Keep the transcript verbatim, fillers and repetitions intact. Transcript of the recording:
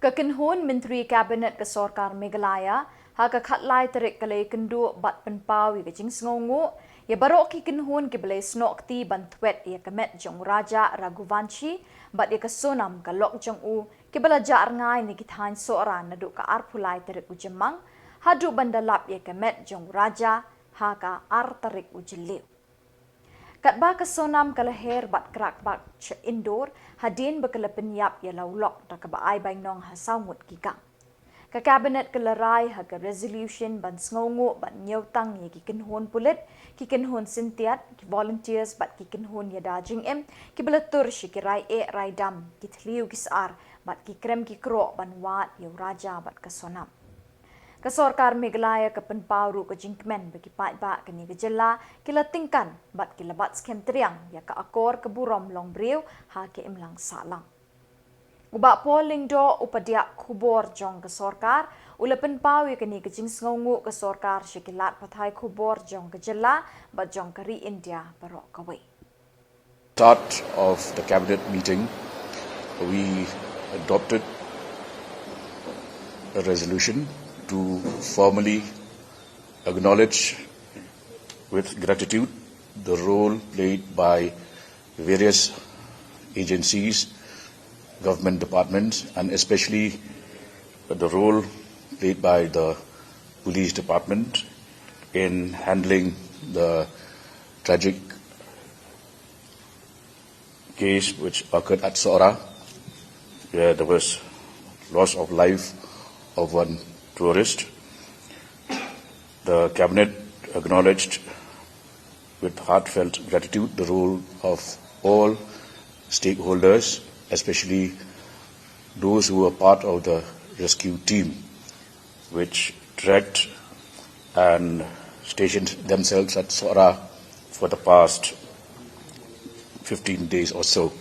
Ka kynhun Myntri Cabinet ka Sorkar Meghalaya ha ka khatlai tarik ka la ïakynduh bad pynpaw ïa ka jingsngewnguh ïa baroh ki kynhun kiba la ïasnoh kti ban thwet ïa ka met jong u Raja Raghuvanshi bad ïa ka Sonam ka lok jong u, kiba la jah rngai na ki thaiñ Sohra naduh ka arphew lai tarik u Jymmang haduh ban da lap ïa ka met jong u Raja ha ka ar tarik u Jylliew. Katba ka Sonam ka la her bad krak bak sha Indore hadien ba ka la pynïap ïa la u lok da kaba ai bainong ha saw ngut ki gang. Ka Cabinet ka la rai ha ka resolution ban sngewnguh bad ñiewtang ïa ki kynhun pulit, ki kynhun syntiat, ki volunteers bad ki kynhun ïada jingim kiba la tur sha ki rai eh rai dam, ki thliew ki sar bad ki krem ki kroh ban wad ïa u Raja bad ka Sonam. Ka Sorkar Meghalaya ka pynpaw ruh ka jingkmen ba ki paidbah kane ka jylla ki la tyngkan bad ki la bat skhem triang ïa ka akor ka burom long briew ha ka imlang sahlang. U Bah Paul Lyngdoh, u padiah khubor jong ka sorkar, u la pynpaw ïa kane ka jingsngewnguh ka sorkar sha ki lad pathai khubor jong ka jylla bad jong ka ri India baroh kawei. Start of the cabinet meeting, we adopted a resolution to formally acknowledge with gratitude the role played by various agencies, government departments, and especially the role played by the police department in handling the tragic case which occurred at Sohra, where there was loss of life of one tourist. The cabinet acknowledged with heartfelt gratitude the role of all stakeholders, especially those who were part of the rescue team, which trekked and stationed themselves at Sohra for the past fifteen days or so.